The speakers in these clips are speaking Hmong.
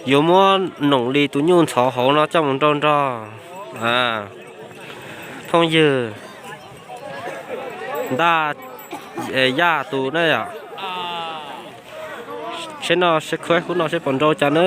Yuav muab Noom Lis tus nyuj ntxhov hauv no coj mus nrau nrog phooj ywg Ntaj Yaj tus na yom. Seb no seb khub no seb puas nrau cas na.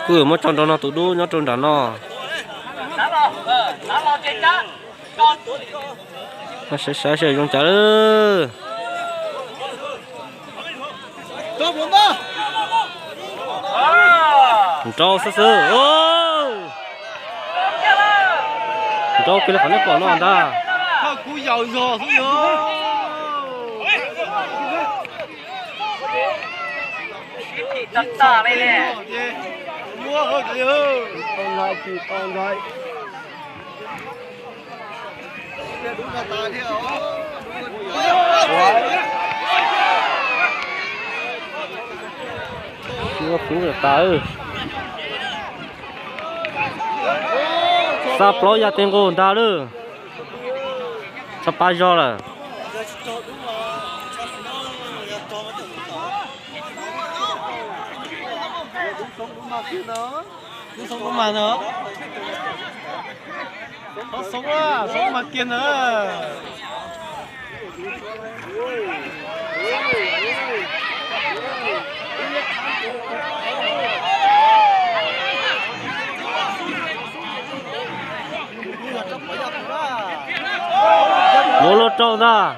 Kuj yuav muab tso nrau no tus dub nyob rau nram no. Saib saib seb zoo cas lawm. Nrau xwb xwb. Nrau kiag li qhov nej pom no ntag. Ua kuv tas, xa plaub yaj teb nqus ntag lawm. Txog pab zog lawm. Yuav luag rau ntag.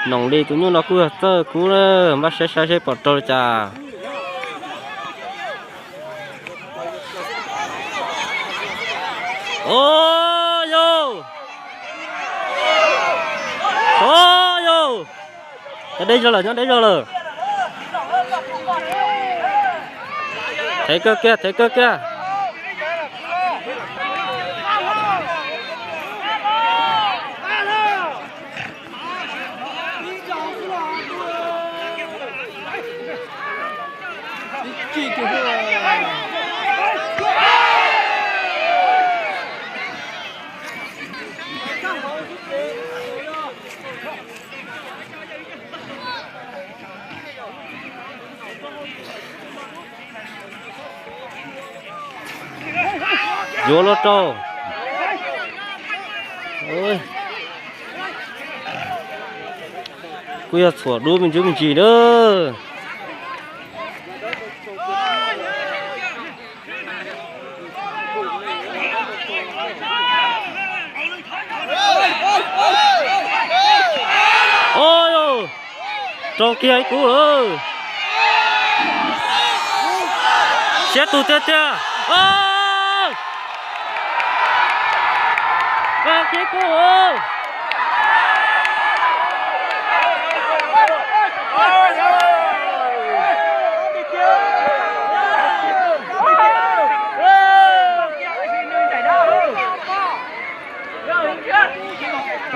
Noom Lis tus nyuj no kuj yog txawj kub na, npaj saib saib seb pom raug li cas. O yau, o yau, nyob deb zog lawm, nyob deb zog lawm. Thev kawg kiag, thev kawg kiag. Yuav luag rau. Kuj yog txhuam dub me ntsis me ntsis na. O, rau kiag ib kub lawm. Siab tus tiag tiag. Kiag ib kub.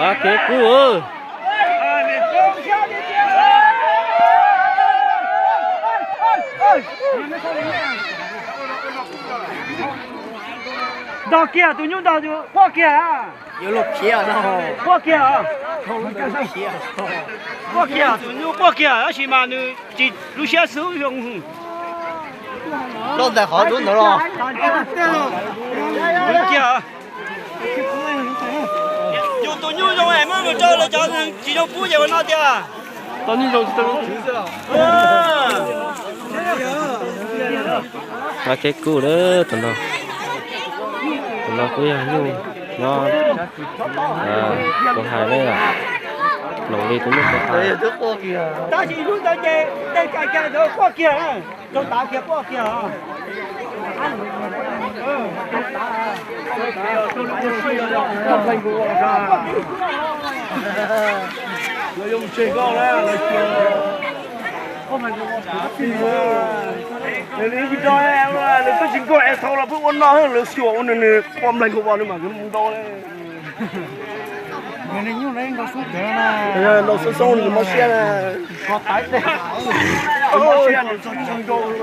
Kiag ib kub. Ntog kiag, tus nyuj ntog, quaj kiag. Quaj kiag, quaj kiag, tus nyuj quaj kiag tab sis mas nws tsis lub siab xwb. Loj ntawm qhov dub ntawd los kiag. Yus tus nyuj zoo es muab mus rau lawv cov tsis zoo pub ces ua no tiag. Tau nyuj zoo tsis tau zoo khwv xwb. Mas kev kuj lawm tus no. Tus no kuj yog nyuj nyob, kuv hais ne, Noom Lis tus nyuj kuv hais. Tab sis hnub ntawd ces tej kais kais ntawd quaj kiag, rau tav kiag quaj kiag. Lawv yuav mus tseg koj na, lawv tsis, lawv tsis Koj es thaum los pheej ua no lawv xyuas ua nws nws pom nplaig nkaus nws mas mus ntau li. Ntau xoob xoob nws mob siab na. Mob siab nws txog tsis nkaus.